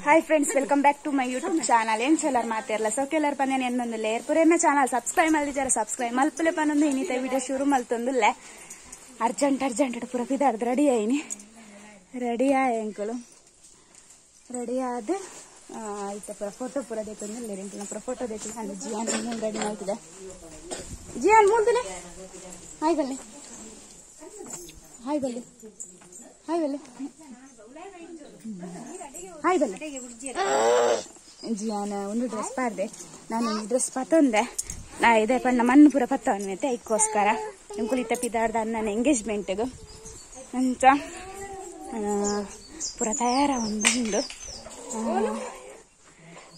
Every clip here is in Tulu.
Hi friends, welcome back to my YouTube channel. ಏನ್ ಚಲರ್ ಮಾತಿರಲ್ಲ ಸೊ ಕೆಲರ್ ಪಂದೇನೆ ಎನ್ನೊಂದು ಲೇರ್ ಪುರೇನ ಚಾನಲ್ ಸಬ್ಸ್ಕ್ರೈಬ್ ಮಲ್ದಿಜಾರ ಸಬ್ಸ್ಕ್ರೈಬ್ ಮಲ್ಪಲೆ ಪನ್ನೊಂದು ಇನ್ನಿತ ವಿಡಿಯೋ ಶುರು ಮಲ್ತೊಂದುಲ್ಲೆ ಅರ್ಜೆಂಟ್ ಅರ್ಜೆಂಟ್ ಪೂರ ಪಿದಾರ್ದು ರೆಡಿ ಆಯ್ನಿ ರೆಡಿ ಆಯ್ ಅಂಕಲು ರೆಡಿ ಆದ ಆಯ್ತ ಪೂರ ಫೋಟೋ ಪೂರ ದೇತೊಂದು ಲೇರ್ ಪೂರ ಫೋಟೋ ದೇತು ಅಂಡ್ ಜಿಯಾನ್ ಮೂಲ್ ರೆಡಿ ಮಾಡ್ತಿದೆ ಜಿಯಾನ್ ಮೂಲ್ದುಲೆ ಹಾಯ್ ಬಲ್ಲೆ ಹಾಯ್ ಬಲ್ಲೆ ಹಾಯ್ ಬಲ್ಲೆ ಹಾಯ್ ಬಲ್ಲೆ ಜಿಯಾನ ಒಂದು ಡ್ರೆಸ್ ಪಾರ್ದೆ ನಾನು ಡ್ರೆಸ್ ಪತ್ತೊಂದೆ ನಾ ಇದೆ ಪಣ್ಣ ಮಣ್ಣು ಪೂರ ಪತ್ತವನ್ಮೆ ಐಕ್ಕೋಸ್ಕರ ನಿಮ್ಕುಲಿತ ಪಿದಾರ್ದ ನನ್ನ ಎಂಗೇಜ್ಮೆಂಟ್ಗೆ ಅಂಚ ಪೂರ ತಯಾರ ಒಂದು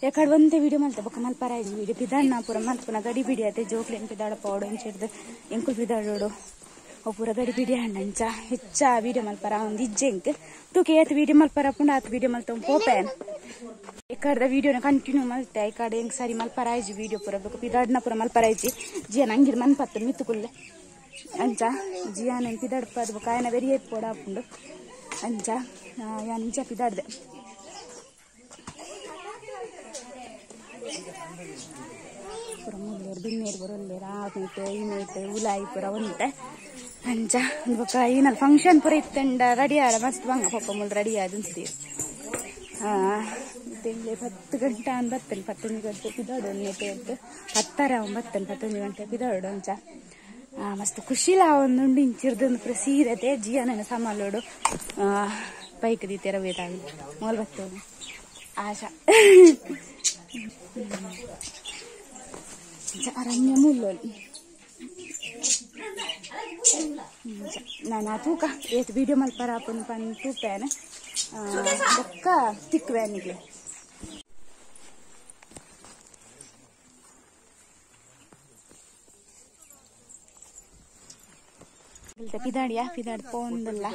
ಯಾಕಡೆ ಒಂದೇ ವಿಡಿಯೋ ಮಲ್ತೆ ಬೊಕ್ಕ ಮಲ್ಪರ ವಿಡಿಯೋ ಪಿದಾಡ್ನ ಪೂರ ಮಲ್ಪುನ ಗಡಿ ಬಿಡಿ ಅದೇ ಜೋಕ್ಲೇನು ಪಿದಾಡ ಪೌಡು ಅಂಚಿಡ್ದು ಎಂಕುಲು ಪಿದಾಡೋಡು ಅವು ಪೂರ ಗಡಿ ಬಿಡಿ ಅಂಚ ಹೆಚ್ಚ ವಿಡಿಯೋ ಮಲ್ಪರ ಒಂದು ಇಜ್ಜೆ ಇಂಕ್ ತೂಕೆ ಏತ್ ವಿಡಿಯೋ ಮಲ್ಪರ ಪುಂಡ ಆತ್ ವಿಡಿಯೋ ಮಲ್ತ ಪೋಪೇನ್ ಈ ವಿಡಿಯೋನ ಕಂಟಿನ್ಯೂ ಮಲ್ತೆ ಈ ಕಡೆ ಹೆಂಗ್ ಸರಿ ಮಲ್ಪರ ಆಯ್ಜಿ ವಿಡಿಯೋ ಪೂರ ಬೇಕು ಪಿದಾಡ್ನ ಪೂರ ಮಲ್ಪರ ಆಯ್ಜಿ ಜಿಯಾನ ಅಂಗಿರ್ ಮನ್ ಪತ್ತು ಮಿತ್ತುಕುಲ್ಲೆ ಅಂಚ ಜಿಯಾನ ಪಿದಾಡ್ಪದ ಬೊಕ್ಕ ಆಯನ ಬೆರಿ ಏತ್ ಪೋಡ ಆಪುಂಡು ಅಂಚ ಯಾನ್ ಇಂಚ ಪಿದಾಡ್ದೆ ಪೂರ ಮುಲ್ಲೇರು ಬಿನ್ನೇರು ಬರೋಲ್ಲೇರು ಆ ಮೇಟೆ ಈ ಮೇಟೆ ಉಲಾಯಿ ಪೂರ ಒಂತೆ ಅಂಚ ಬೊಕ್ಕ ಈನಲ್ಲಿ ಫಂಕ್ಷನ್ ಪೂರ ಇತ್ತಂಡ ರೆಡಿ ಆರ ಮಸ್ತ್ ಬಂಗ ಪಪ್ಪ ಮುಲ್ ರೆಡಿ ಆದ ಅನ್ಸ್ತೀವಿ ತಿಂಗ್ಳೆ 10 ಗಂಟೆ ಅನ್ ಬತ್ತನ್ 11 ಗಂಟೆ ಪಿದಾಡು ಒಂದೇ ಎದ್ದು 10:30 ಬತ್ತನ್ 11 ಗಂಟೆ ಪಿದಾಡು ಅಂಚ ಮಸ್ತ್ ಖುಷಿಲ ಒಂದುಂಡು ಇಂಚಿರ್ದೊಂದು ಪೂರ ಸೀರತೆ ಜಿಯಾನ ಸಮಾಲೋಡು ಬೈಕ್ ದೀತೆರ ವೇದಾಗಿ ಮೊಲ್ ಬತ್ತೇನೆ ಆಶಾ ಅರಣ್ಯ ಮುಲ್ಲೋಲಿ ನಾನು ತೂಕ ಏತ್ ವಿಡಿಯೋ ಮಲ್ಪರ ಆಪುನು ಪನ್ ತೂಪೇನೆ ಬೊಕ್ಕ ತಿಕ್ಕುವೆ ನಿಗ್ಲೆ ಪಿದಾಡಿಯಾ ಪಿದಾಡ್ ಪೋಂದಲ್ಲ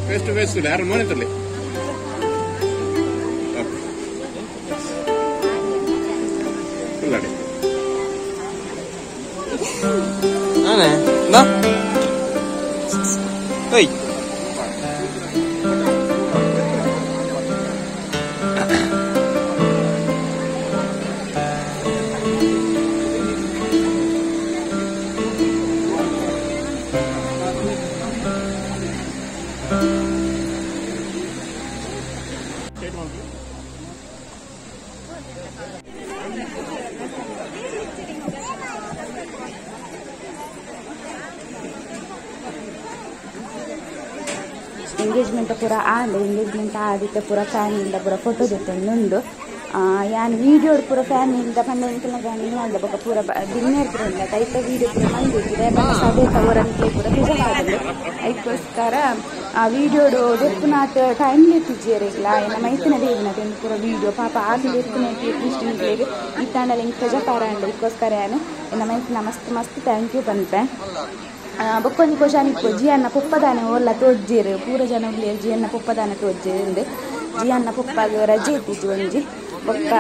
Face to face ಯಾರು ಮೋನೆ ತರಲಿ ಎಂಗೇಜ್ಮೆಂಟ್ ಪೂರ ಆಂಡ್ ಎಂಗೇಜ್ಮೆಂಟ್ ಆದಿತ್ತೆ ಪೂರ ಫ್ಯಾಮಿಲಿಂದ ಪೂರ ಫೋಟೋ ದೆತ್ತೊಂದುಂಡು ಯಾನ್ ವೀಡಿಯೋ ಪೂರ ಫ್ಯಾಮಿಲಿಂದ ಪಂಡ ಎಂಕಲ್ನ ಫ್ಯಾಮಿಲಿ ಮಲ್ದ ಬೊಕ ಪೂರ ಬಿನ್ನೆರ್ ಪೂರ ಉಂಡು ಐತ ವೀಡಿಯೋ ಪೂರ ಮಲ್ದಿಜ್ಜಿ ಪಂಡ ಸಭೆತ ಒರಂತೆ ಪೂರ ಪಿಜಾದುಂಡು ಐಕ್ಕೋಸ್ಕರ ಆ ವೀಡಿಯೋಡು ದೆಪ್ಪುನಾತ್ ಟೈಮ್ ದೆತ್ತಿಜ್ಜೆರೆಗ್ಲ ಎನ್ನ ಮೈತಿನ ದೇವಿನ ಪೂರ ವೀಡಿಯೋ ಪಾಪ ಆತು ದೆಪ್ಪುನ ಅಟ್ಲೀಸ್ಟ್ ನಿಕ್ಲೆಗ್ ಇತ್ತಾಂಡಲ ಎಂಕ್ ತೊಜಪಾರ ಅಂಡ್ ಐಕ್ಕೋಸ್ಕರ ಯಾನ್ ಎನ್ನ ಮೈತಿನ ಮಸ್ತ್ ಮಸ್ತ್ thank you ಪನ್ಪೆ. ಬೊಕ್ಕೊಂಜಿ ಕ್ವಶನ್ ಇಪ್ಪು ಜಿಯನ್ನ ಪೊಪ್ಪದಾನೆ ಓಲ್ಲ ತೋಜ್ಜೆರ್ ಪೂರ ಜನ ಉಲ್ಲೆರ್ ಜಿಯನ್ನ ಪೊಪ್ಪದಾನೆ ತೋಜ್ಜೆರ್ ಇಂದ್ ಜಿಯನ್ನ ಪೊಪ್ಪಗ್ ರಜೆ ಇತ್ತಿಜಿ ಒಂಜಿ ಬೊಕ್ಕ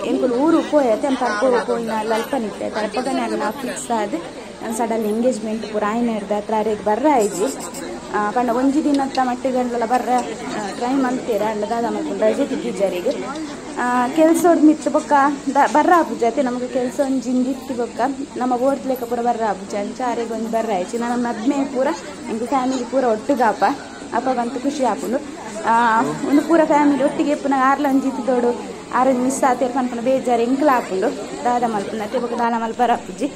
ಎಂಕುಲು ಊರು ಪೋಯತೆ ತರ್ಪೋ ಪೋಯಿನ ಅಲ್ಪನಿತ್ತೆ ತರ್ಪಗನೆ ಅಲ್ಲ ಫಿಕ್ಸ್ ಆದ್ ಸಡನ್ ಎಂಗೇಜ್ಮೆಂಟ್ ಪೂರ ಆಯ್ನೆರ್ದ್ ಅತ್ರ ಅರೆಗ್ ಬರ್ರ ಆಯ್ಜಿ ಪಂಡ ಒಂಜಿ ದಿನತ್ತ ಮಟ್ಟಿಗಂಡಲ ಬರ್ರ ಟ್ರೈ ಮಲ್ತೇರ ಅಂಡ ದಾದ ಮಲ್ಪುಂಡು ರಜೆ ತಿಕ್ಕಿಜ್ಜರಿಗ್ ಕೆಲಸೋಡ್ ಮಿತ್ತು ಬೊಕ್ಕ ಬರ್ರ ಆಪುಜಿ ಅತೆ ನಮಗೆ ಕೆಲಸ ಒಂಜಿ ಇತ್ತು ಬೊಕ್ಕ ನಮ್ಮ ಬೋರ್ದ್ ಲೆಕ್ಕ ಪೂರ ಬರ್ರ ಆಪುಜಿ ಅಂಚ ಅರೆಗ್ ಒಂಜಿ ಬರ್ರ ಆಯ್ಚಿ ನಮ್ಮ ಮದ್ಮೆ ಪೂರ ಎಂಕ್ ಫ್ಯಾಮಿಲಿ ಪೂರ ಒಟ್ಟುಗಾಪ ಅಪ್ಪಗಂತೂ ಖುಷಿ ಆಪುಂಡು ಒಂದು ಪೂರ ಫ್ಯಾಮಿಲಿ ಒಟ್ಟಿಗೆ ಇಪ್ಪುನ ಆರ್ಲ ಒಂಜಿ ಇತ್ತಿದೋಡು ಆರೊಂಜಿ ಮಿಸ್ ಆತೇರ್ ಪನ್ಪುನ ಬೇಜಾರು ಎಂಕ್ಲ ಆಪುಂಡು ದಾದ ಮಲ್ಪುಂಡು ಅತೆ ಬೊಕ್ಕ ದಾಲ ಮಲ್ಪರ ಆಪುಜಿ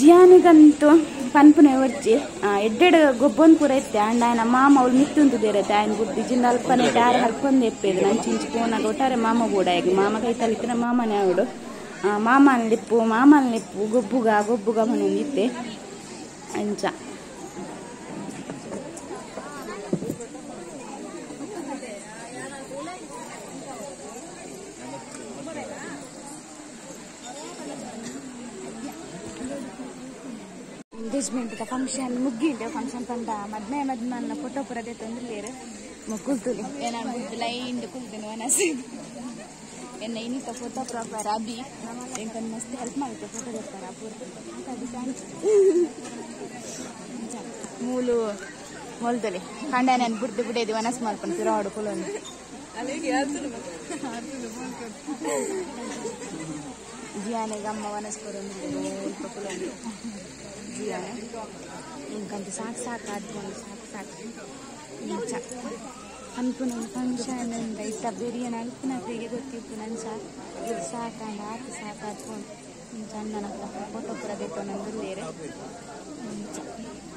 ಜಿಯಾನಿಗಂತೂ ಪನ್ಪುನೆ ಒರ್ಚಿ ಎಡ್ಡೆಡ್ ಗೊಬ್ಬೊಂದು ಪೂರ ಇತ್ತೆ ಅಂಡ ಆಯನ ಮಾಮ ಅವ್ಳು ಮಿತ್ತುಂತುದೇರತ್ತೆ ಆಯನ ಬುದ್ಧಿ ಜಿಂದ ಅಲ್ಪನೆ ಯಾರು ಹರ್ಕೊಂದು ಎಪ್ಪೇದು ನಂಚಿಂಚಿ ಪೋನಾಗ ಒಟ್ಟಾರೆ ಮಾಮ ಬೋಡಾಯಗ್ ಮಾಮ ಕೈತಲಿತ್ತಿನ ಮಾಮನೇ ಅವಡು ಮಾಮನ್ ಲಿಪ್ಪು ಮಾಮನ್ ಲಿಪ್ಪು ಗೊಬ್ಬುಗ ಗೊಬ್ಬುಗ ಮನೊಂದಿತ್ತೆ ಅಂಚ. ಎಂಗೇಜ್ಮೆಂಟ್ ಫಂಕ್ಷನ್ ಮುಗ್ಗಿಂಡೆ ಫಂಕ್ಷನ್ ಪಂಡ ಮದ್ಮೆ ಮದ್ಮನ್ನ ಫೋಟೋ ಪೂರ ದೆತ್ತೊಂದುಲ್ಲೆರ್ ಮೊಕುಲ್ತುಲಿ ಏನಾನ್ ಲೈನ್ ಕುಲ್ದಿನ ವನಸ್ ಎನ್ನ ಇನ್ನಿತ ಫೋಟೋಗ್ರಾಫರ್ ಅಭಿ ಎಂಕನ್ ಮಸ್ತ್ ಹೆಲ್ಪ್ ಮಲ್ತೆ ಫೋಟೋ ದೆತ್ತರ ಪೂರ thanks ಮೂಲು ಮೊಲ್ದಲೆ ಕಂಡ ನಾನು ಬುಡ್ದು ಬುಡೇದಿ ವನಸ್ ಮಲ್ಪುಂಡು ಪಿರಾವಡು ಕುಲೊಂದು ಜಿಯಾನೆಗ್ ಅಮ್ಮ ವನಸ್ ಕೊರೊಂದುಲ್ಲೆರ್ ಕುಲೊಂದು ಜಿಯಾನೆ ಇಂಕಂತ ಸಾಕು ಸಾಕು ಆತ್ಕೊಂಡು ಸಾಕು ಸಾಕು ಇಂಚ ಅನ್ಪುನ ಫಂಕ್ಷನ್ ಅಂದ ಇತ್ತ ಬೆರಿಯನ ಅಲ್ಪುನಕ್ಲೆಗೆ ಗೊತ್ತಿಪ್ಪುನ ಅಂಚ ಸಾಕಾಂಡ ಆತು ಸಾಕು ಆತ್ಕೊಂಡು ಇಂಚ ಅಣ್ಣನ ಫೋಟೋ ಪೂರ ದೆತ್ತೊಂದುಲ್ಲೆರ್ ಇಂಚ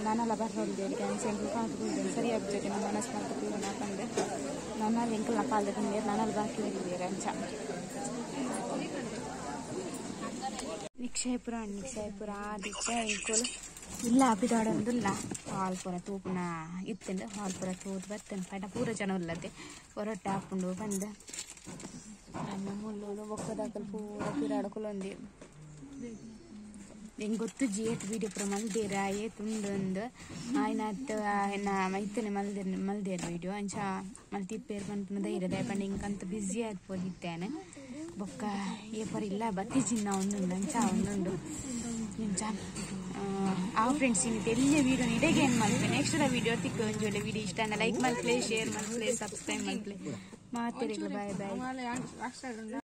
ನಾನೆಲ್ಲ ಬರ್ರೊಂದೇರ್ ಕ್ಯಾನ್ಸಲ್ ಕಾಂತು ಸರಿಯಾದ ಜೊತೆ ನಮ್ಮ ಮನಸ್ಸು ಮಲ್ತ್ ತೂವೊನ ಪಂದ್ ನನಲ ಎಂಕಲ್ನ ಪಾಲ್ದ ತಿಂದೇರ್ ನನಲ ಬಾಕಿ ಒರಿದೆರ್ ಅಂಚ. ನಿಕ್ಷಯಪುರ ನಿಕ್ಷಯಪುರ ಆದಿತ್ತ ಎಂಕುಲು ಇಲ್ಲ ಪಿದಾಡೊಂದುಲ್ಲ ಹಾಲ್ ಪೂರ ತೂಪುನ ಇತ್ತುಂಡು ಹಾಲ್ ಪೂರ ತೂದು ಬತ್ತುಂಡು ಪಂಡ ಪೂರ ಜನ ಉಲ್ಲತೆ ಒರೊಟ್ಟೆ ಆಪುಂಡು ಪಂದ್ ಅನ್ನ ಮುಲ್ಲುಲು ಬೊಕ್ಕದಕುಲು ಪೂರ ಪಿರಾಡ್ ಕುಲೊಂದೆರ್ ಎಂಕ್ ಗೊತ್ತುಜ್ಜಿ ಏತ್ ವೀಡಿಯೋ ಪೂರ ಮಲ್ದೆರ್ ಏತ್ ಉಂಡು ಅಂದ್ ಆಯ್ನಾತ್ ಎನ್ನ ಮೈತನೆ ಮಲ್ದೆರ್ ಮಲ್ದೆರ್ ವೀಡಿಯೋ ಅಂಚ ಮಲ್ತಿಪ್ಪೆರ್ ಪನ್ಪುನ ಧೈರ್ಯ ದಾಯೆ ಪಂಡ ಎಂಕಂತ ಬ್ಯುಸಿ ಆದ್ ಪೋದಿತ್ತೇನೆ ಬೊಕ್ಕ ಏಪರ ಇಲ್ಲ ಬತ್ತಿಜಿನ್ನ ಒಂದುಂಡು ಅಂಚ ಒಂದುಂಡು ಇಂಚ ಆ ಫ್ರೆಂಡ್ಸ್ ಇನ್ನಿತ ಎಲ್ಯ ವೀಡಿಯೋ ಇಡೆಗೆ ಏನು ಮಲ್ಪೆ ನೆಕ್ಸ್ಟ್ ವೀಡಿಯೋ ತಿಕ್ಕು ಒಂಜಿ ಒಳ್ಳೆ ವೀಡಿಯೋ ಇಷ್ಟ ಆಂಡ ಲೈಕ್ ಮಲ್ಪಲೆ ಶೇರ್ ಮಲ್ಪಲೆ ಸಬ್ಸ್ಕ್ರೈಬ್ ಮಲ್ಪಲೆ ಮಾತೆರೆಗ್ಲ ಬಾಯ್ ಬಾಯ್.